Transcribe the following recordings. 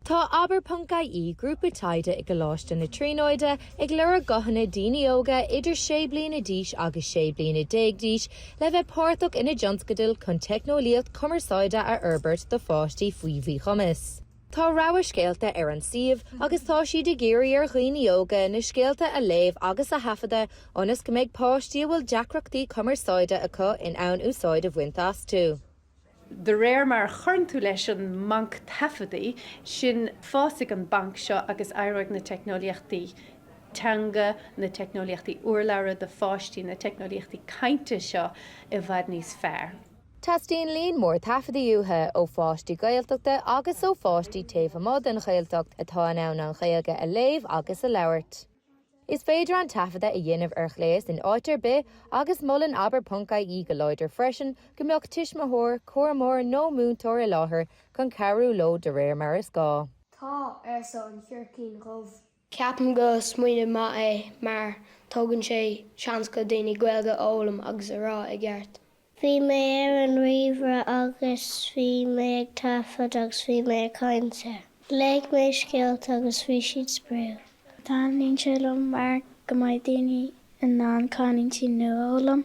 Tá Abair Ponc IE, grúpa taighde i gColáiste na Tríonóide, ag lorg guthanna daoine óga idir 6 bliana d'aois agus 16 bliana d'aois le bheith páirteach ina dtionscadal chun teicneolaíocht cumarsáide a fhorbairt do pháistí faoi mhíchumas. Tá rogha scéalta ar an suíomh agus tá siad ag iarraidh ar dhaoine óga na scéalta a léamh agus a thaifeadadh ionas go mbeidh páistí a bhfuil deacrachtaí cumarsáide acu in ann úsáid a bhaint astu. De réir mar a chuireann tú leis an mbanc taifeadtaí sin, fásfaidh an banc seo agus éireoidh na teicneolaíochtaí teanga, na teicneolaíochtaí urlabhra do pháistí, na teicneolaíochtaí cainte seo i bhfad níos fearr. Teastaíonn líon mór taifeadtaí uathu, ó pháistí Gaeltachta agus ó pháistí taobh amuigh den Ghaeltacht atá in ann an Ghaeilge a léamh agus a labhairt. Is féidir an taifeadadh a dhéanamh ar ghléas in áit ar bith agus molann Abair Ponc IE go láidir freisin go mbeadh tuismitheoir, cúramóir nó múinteoir i láthair chun cabhrú leo de réir mar is gá. Tá, arsa an Chircín Dhubh. Ceapaim go smaoineamh maith é mar tugann sé seans go daoine Gaeilge a fhoghlaim agus a rá i gceart. Bhí mé ar an ríomhaire agus bhí mé ag taifead agus bhí mé ag caint air. Léigh mé scéalta agus bhí siad spraíúil. Taitníonn sé liom mar go mbeidh daoine in ann canúintí nua a fhoghlaim.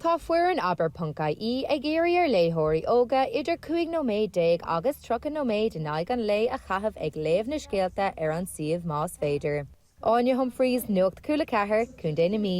Tá foireann Abair Ponc IE ag iarraidh ar léitheoirí óga idir 15 nóiméad agus 30 nóiméad in aghaidh an lae a chaitheamh ag léamh na scéalta ar an suíomh más féidir. Áine Humphreys, Nuacht Cúla 4, Contae na Mí.